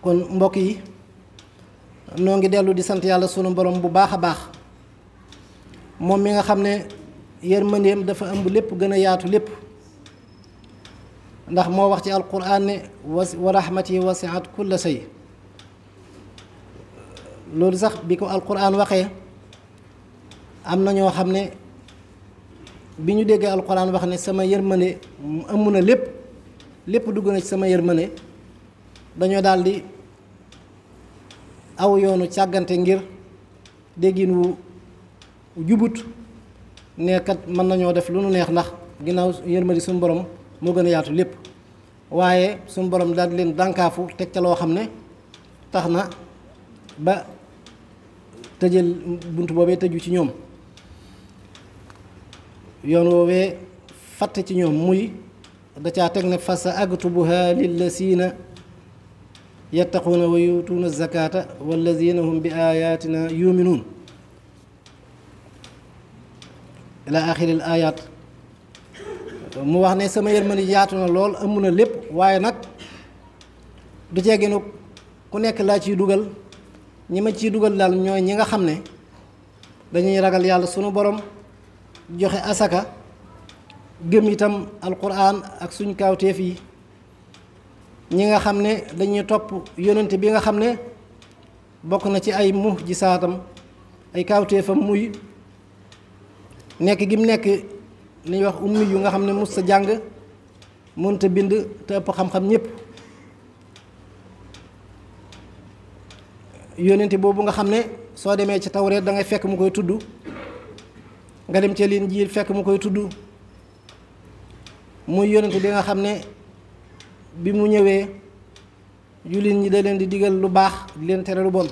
kon mbokk yi noo ngi dellu di sant yàlla sunu borom bu baax a baax moom mi nga xam ne yërmandeem dafa ëmb lépp gën a yaatu lépp ndax moo wax ci alquran ne wa rahmati wasiat kulla shay loolu sax bi ko alquran waxee am na ñoo xam ne bi ñu déggee alquran wax ne sama yërmande ëmb na lépp lépp dugg na ci sama yërmande dañoo daldi aw yoonu càggante ngir déggin wu jubut ne kat mën nañoo def lu nu neex ndax ginnaaw yërmande suñu borom moo gën a yaatu lépp waaye suñu borom daal di leen dànkaafu teg ca loo xam ne tax na ba tëjal bunt boobee tëju ci ñoom yoon woowee fatt ci ñoom muy da caa teg ne fa sa aktubuha lillazina yattaquuna wa yutuuna zakata wallazina hum bi ayatina yuminuun ila axiril ayat mu wax ne sama yërmande yaatu na lool ëmm na lépp waaye nag du ceeginu ku nekk laa ciy dugal ñi ma ciy dugal daal ñooy ñi nga xam ne dañuy ragal yàlla sunu borom joxe asaka gëm itam alquran ak suñ kaawteef yi ñi nga xam ne dañuy topp yonent bi nga xam ne bokk na ci ay mu'jizaatam ay kaawteefam muy nekk gi mu nekk li ñuy wax ummi yu nga xam ne mus sa jàng mënta bind te ëpp xam-xam ñépp yonent boobu nga xam ne soo demee ci tawreet da ngay fekk mu koy tudd nga dem ci Linjiil fekk mu koy tudd muy yonent bi nga xam ne bi mu ñëwee jullit ñi da leen di digal lu baax di leen tere lu bon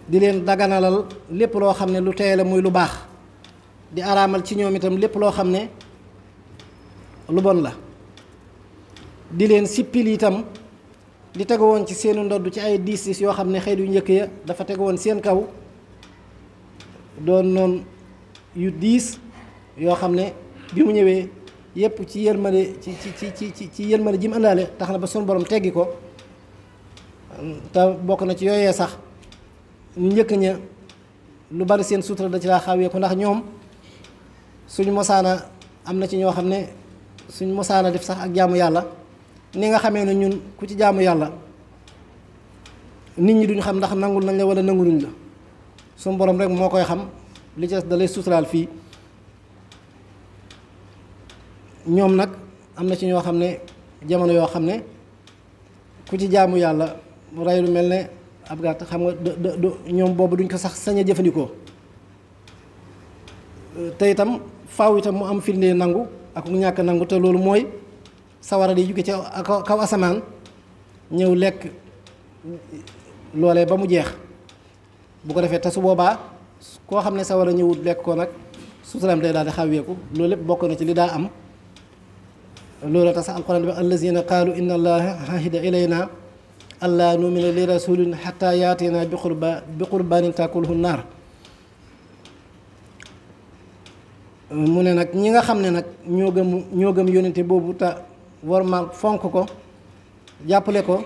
di leen daganalal lépp loo xam ne lu teye la muy lu baax di araamal ci ñoom itam lépp loo xam ne lu bon la di leen sippil itam di tegu woon ci seenu ndodd ci ay diis yoo xam ne xeet yu njëkk ya dafa tegu woon seen kaw doon noon yu diis yoo xam ne bi mu ñëwee yépp ci yërmande ci yërmande ji mu àndaale tax na ba sunu borom teggi ko te bokk na ci yooyee sax ñu njëkk ña lu bari seen sutura da ci laa xawee ko ndax ñoom suñu mosaana am na ci ñoo xam ne suñu mosaana def sax ak jaamu yàlla ni nga xamee ne ñun ku ci jaamu yàlla nit ñi duñu xam ndax nangul nañ la wala nanguluñ la suñu borom rek moo koy xam li ci des da lay suturaal fii ñoom nag am na ci ñoo xam ne jamono yoo xam ne ku ci jaamu yàlla mu rey lu mel ne ab gàtt xam nga ñoom boobu duñ ko sax sañ a jëfandikoo te itam faaw itam mu am firnde nangu ak ñàkk nangu te loolu mooy sawara di jóge ci kaw asamaan ñëw lekk loolee ba mu jeex bu ko defee te su boobaa koo xam ne sawara ñëwut lekk ko nag suturaam day daal di xawweeku loolu lépp bokk na ci li daa am loolu tax sax alquran bi allazina qaalu inna allaha ahida ilayna allaa numina li rasulin xata yaatina bi qurbanin takulhu naar mu ne nag ñi nga xam ne nag ñoo gëm yónnente boobu te war ma fonk ko jàppale ko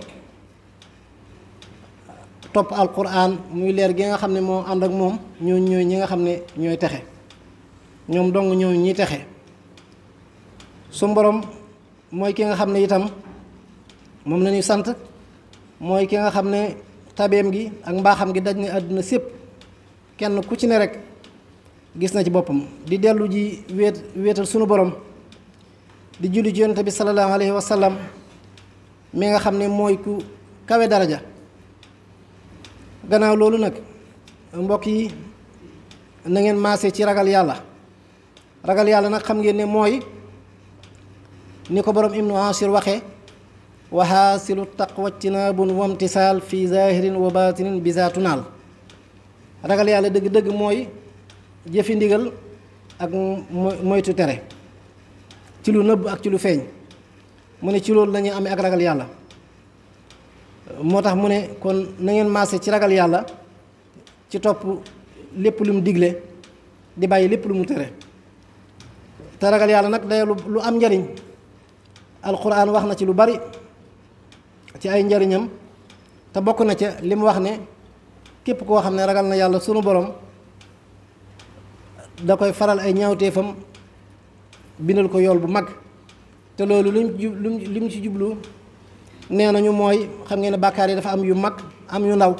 topp alquran muy leer gi nga xam ne moo ànd ak moom ñooy ñi nga xam ne ñooy texe ñoom dong ñooy ñi texe su borom mooy ki nga xam ne itam moom la ñuy sant mooy ki nga xam ne tabeem gi ak mbaaxam gi daj ne àdduna sépp kenn ku ci ne rek gis na ci boppam di dellu ji wéetal sunu borom di julli ci yonent bi sallallahu alayhi wa sallam mi nga xam ne mooy ku kawe daraja gannaaw loolu nag mbokk yi na ngeen maase ci ragal yàlla nag xam ngeen ne mooy ni ko borom ibnu Ashir waxee wa haasilu taqwa ijtinaabun wa imtisaal fi zahirin wa batinin bi zaatunaal ragal yàlla dëgg-dëgg mooy jëfi ndigal ak moytu tere ci lu nëbb ak ci lu feeñ mu ne ci loolu lañuy amee ak ragal yàlla moo tax mu ne kon na ngeen maase ci ragal yàlla ci topp lépp lu mu digle di bàyyi lépp lu mu tere te ragal yàlla nag day lu am njariñ alquran wax na ci lu bari ci ay njariñam te bokk na ca li mu wax ne képp koo xam ne ragal na yàlla sunu borom da koy faral ay ñaawteefam bindal ko yool bu mag te loolu li mu ci jublu nee nañu mooy xam ngeen ne bàkkaar yi dafa am yu mag am yu ndaw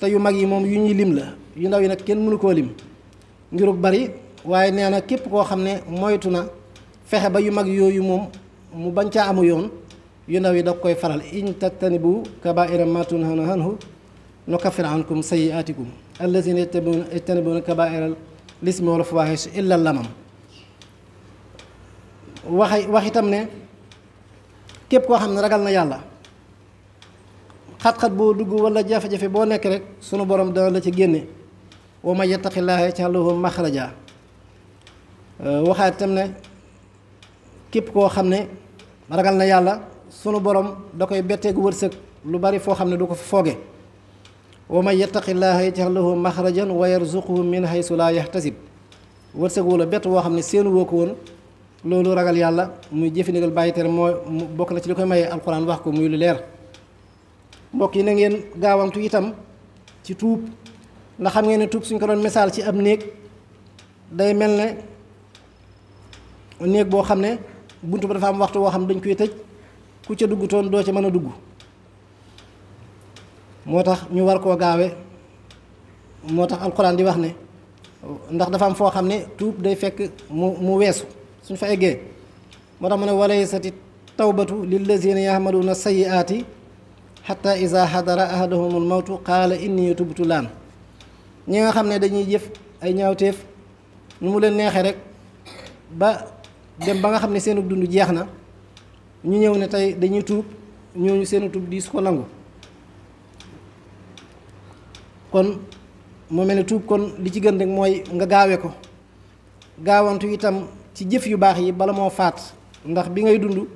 te yu mag yi moom yu ñuy lim la yu ndaw yi nag kenn mënu koo lim ngiruk bari waaye nee na képp koo xam ne moytu na fexe ba yu mag yooyu moom mu bañ caa amu yoon yu ndaw yi da koy faral in tajtanibu kabaa'ira maa tunhawna anhu nukaffir ankum sayyi'aatikum allazina yajtanibuna kabaa'ira l-ismi wal fawaahisha illa lamam wax itam ne képp koo xam ne ragal na yàlla xat-xat boo dugg wala jafe-jafe boo nekk rek sunu borom dana la ci génne wa man yattaqillaaha yaj'al lahu maxraja waxaat itam ne képp koo xam ne ragal na yàlla sunu borom da koy betteegu wërsëg lu bari foo xam ne du ko fi fooge wa man yattaqillaaha yaj'al lahu maxrajan wa yarzuqhu min haysu laa yahtasib wërsëg wala bett woo xam ne seenu woo ko woon loolu ragal yàlla muy jëfi ndigal bàyyi tere moo bokk na ci li koy mayee alxuraan wax ko muy lu leer mbokk yi na ngeen gaawantu itam ci tuub ndax xam ngeen ne tuub suñ ko doon misaal ci ab néeg day mel ne néeg boo xam ne buntu ba dafa am waxtu woo xam ne dañ koy tëj ku ca dugg toon doo ca mën a dugg moo tax ñu war koo gaawe moo tax alxuraan di wax ne ndax dafa am foo xam ne tuub day fekk mu weesu suñ fa eggee moo tax mu ne walaysati tawbatu lillazina yahmaluna sayyi'aati xatta iza xadara ahadahumul mawtu qaala inni tubtu laan ñi nga xam ne dañuy jëf ay ñaawteef nu mu leen neexee rek ba dem ba nga xam ne seenu dund jeex na ñu ñëw ne tey dañuy tuub ñooñu seenu tuub di su ko nangu kon moo mel ne tuub kon li ci gën rek mooy nga gaawe ko gaawantu itam ci jëf yu baax yi bala moo faat ndax bi ngay dund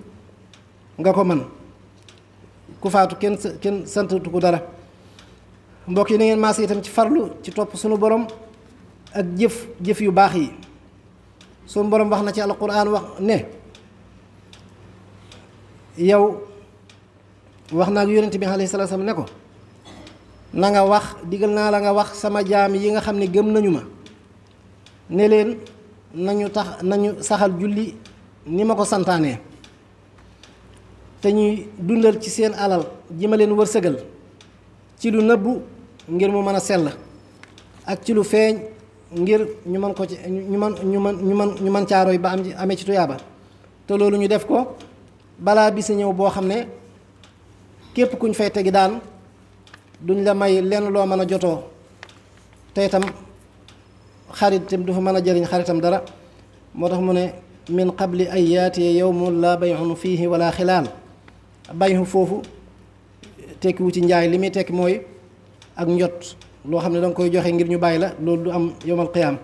nga ko man ku faatu kenn santatu ko dara mbokk yi na ngeen maas itam ci farlu ci topp sunu borom ak jëf yu baax yi sunu borom wax na ci alquran wax ne yow wax naa ak yonent bi alayhi salaatu salaam ne ko na nga wax digal naa la nga wax sama jaam yi nga xam ne gëm nañu ma ne leen nañu saxal julli ni ma ko santaanee te ñuy dundal ci seen alal ji ma leen wërsëgal ci lu nëbbu ngir mu mën a sell ak ci lu feeñ ngir ñu mën ko ci ñu mën caaroy ba amee ci tuyaaba te loolu ñu def ko balaa bi si ñëw boo xam ne képp kuñ fay tegi daan duñ la may lenn loo mën a jotoo te itam xarit itam du fa mën a jëriñ xaritam dara moo tax mu ne min qabli ay yaatiya yawmun laa bay'un fiihi wala xilaal bay'u foofu tekkiwu ci njaay li muy tekki mooy ak njot loo xam ne danga koy joxe ngir ñu bàyyi la loolu du am yawmal qiyaam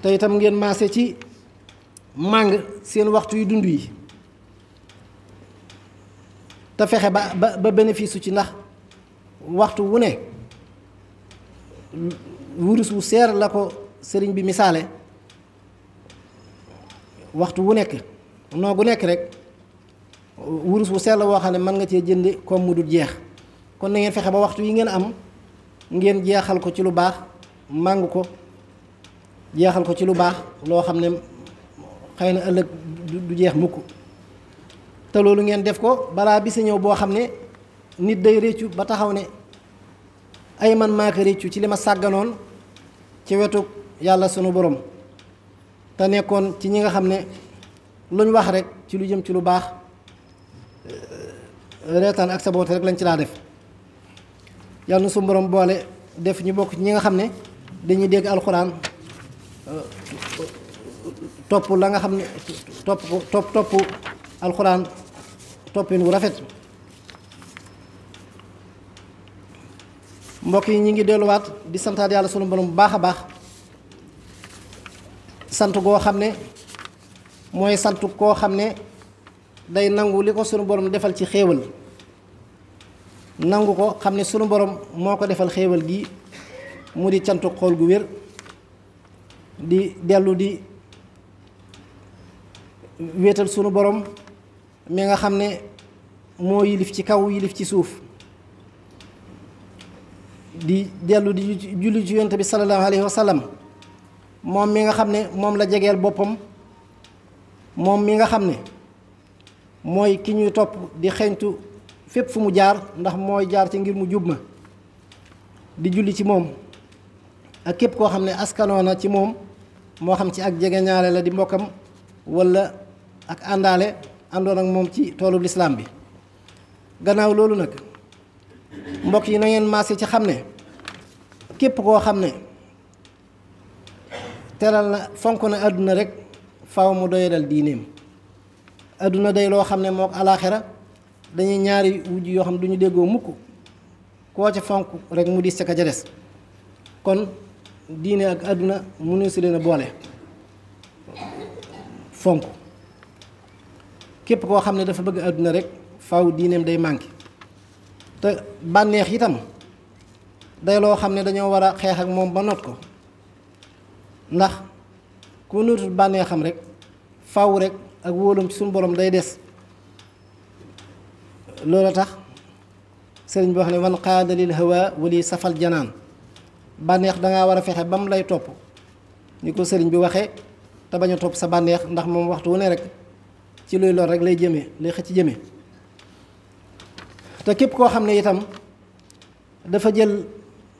te itam ngeen maase ci màng seen waxtu yu dund yi te fexe ba bénéfice ci ndax waxtu wu ne wurus wu seer la ko sëriñ bi misaale waxtu wu nekk noo gu nekk rek wurus wu seer la woo xam ne mën nga cee jënd comme mu dul jeex kon na ngeen fexe ba waxtu yi ngeen am ngeen jeexal ko ci lu baax màng ko jeexal ko ci lu baax loo xam ne xëy na ëllëg du jeex mukk te loolu ngeen def ko balaa bi sa ñëw boo xam ne nit day réccu ba taxaw ne ay man maa ko réccu ci li ma sàgganoon ci wetu yàlla sunu borom te nekkoon ci ñi nga xam ne luñ wax rek ci lu jëm ci lu baax reetaan ak sa boote rek lañ ci laa def yàlla na sunu borom boole def ñu bokk ci ñi nga xam ne dañuy dégg alxuraan topp la nga xam ne topp alxuraan toppin wu rafet mbokk yi ñi ngi delluwaat di santaat yàlla sunu borom bu baax a baax sant goo xam ne mooy sant koo xam ne day nangu li ko sunu borom defal ci xéewal nangu ko xam ne sunu borom moo ko defal xéewal gi mu di cantu xool gu wér di dellu di wéetal sunu borom mi nga xam ne moo yilif ci kaw yilif ci suuf di dellu di julli ci yonent bi sallallahu alayhi wa sallam moom mi nga xam ne moom la jegeel boppam moom mi nga xam ne mooy ki ñuy topp di xeeñtu fépp fu mu jaar ndax mooy jaar ci ngir mu jub ma di julli ci moom ak képp koo xam ne askanoo na ci moom moo xam ci ak jege ñaare la di mbokkam walla ak àndaale àndoon ak moom ci toolu lislaam bi gannaaw loolu nag mbokk yi na ngeen maase ci xam ne képp koo xam ne teral na fonk na àdduna rek faw mu doyadal diineem àdduna day loo xam ne mook alaaxira dañuy ñaari wujj yoo xam ne du ñu déggoo mukk koo ca fonk rek mu dis ca ka ca des kon diine ak àdduna mënu si leen a boole fonk képp koo xam ne dafa bëgg àdduna rek faw diineem day manqué te bànneex itam day loo xam ne dañoo war a xeex ak moom ba not ko ndax ku nutul bànneexam rek faw rek ak wóolum ci suñu borom day des loolu tax sëriñ bi wax ne wan qaada lil hawa wali safal janaan bànneex dangaa war a fexe ba mu lay topp ni ko sëriñ bi waxee te bañ a topp sa bànneex ndax moom waxtu wu ne rek ci luy lor rek lay jëmee lay xëcc jëmee te képp koo xam ne itam dafa jël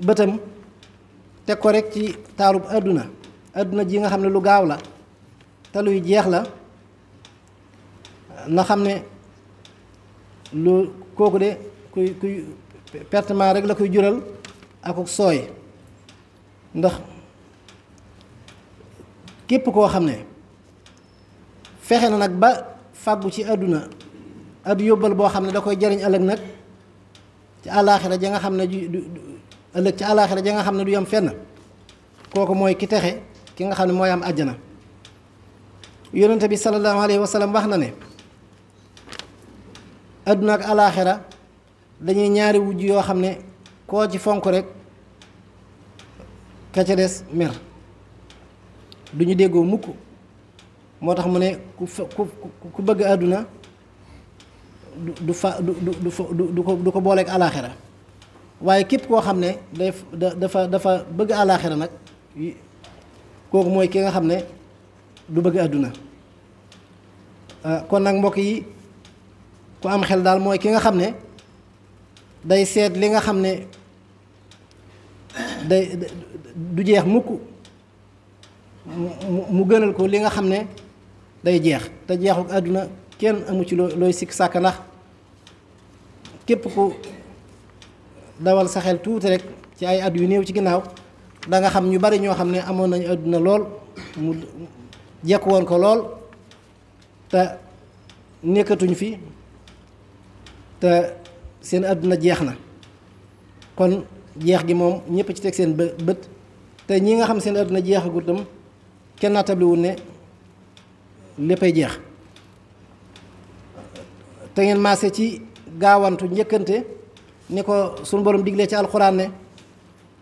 bëtam teg ko rek ci taarub àdduna ji nga xam ne lu gaaw la te luy jeex la na xam ne lu kooku de kuy pertement rek la koy jural akuk sooy ndax képp koo xam ne fexe na nag ba fàggu ci àdduna ab yóbbal boo xam ne da koy jariñ ëllëg nag ci àllaaxira ja nga xam ne ëllëg ci àllaaxira ja nga xam ne du yam fenn kooku mooy ki texe ki nga xam ne mooy am àjjana yonente bi sallallahu alayhi wa sallam wax na ne àdduna ak àllaaxira dañuy ñaari wujj yoo xam ne koo ci fonk rek ka ca des mer du ñu déggoo mukk moo tax mu ne ku bëgg àdduna du ko booleeg àllaaxira waaye képp koo xam ne dafa bëgg àllaaxira nag kooku mooy ki nga xam ne du bëgg àdduna kon nag mbokk yi ku am xel daal mooy ki nga xam ne day seet li nga xam ne du jeex mukk mu gënal ko li nga xam ne day jeex te jeexuk àdduna kenn amu ci looy sikk sàkk ndax képp ku dawal sa xel tuuti rek ci ay at yu néew ci ginnaaw da nga xam ñu bari ñoo xam ne amoon nañu àdduna lool mu jekk woon ko lool te nekkatuñ fi te seen àdduna jeex na kon jeex gi moom ñëpp ci teg seen bët te ñi nga xam seen àdduna jeexagut tam kenn naatabliwul ne léppay jeex te ngeen maase ci gaawantu njëkkante ni ko sunu borom diglee ci alxuraan ne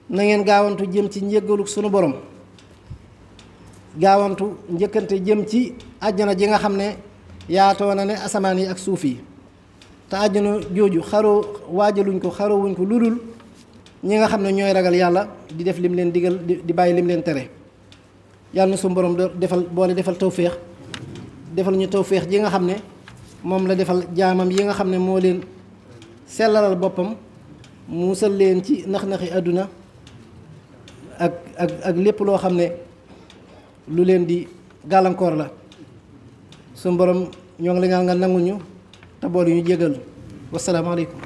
na ngeen gaawantu jëm ci njëggalu sunu borom gaawantu njëkkante jëm ci àjjana ji nga xam ne yaatoo na ne asamaan yi ak suuf yi te àjjana jooju waajaluñ ko xarowuñ ko ludul ñi nga xam ne ñooy ragal yàlla di def lim leen digal di bàyyi lim leen tere yàlla na sunu borom defal tawféex defal ñu tawféex ji nga xam ne moom la defal jaamam yi nga xam ne moo leen sellalal boppam musal leen ci nax-naxi àdduna ak lépp loo xam ne lu leen di gàllankoor la sunu borom ñoo ngi la ñaan nga nanguñu te boole ñu jégal wasalaamaaleykum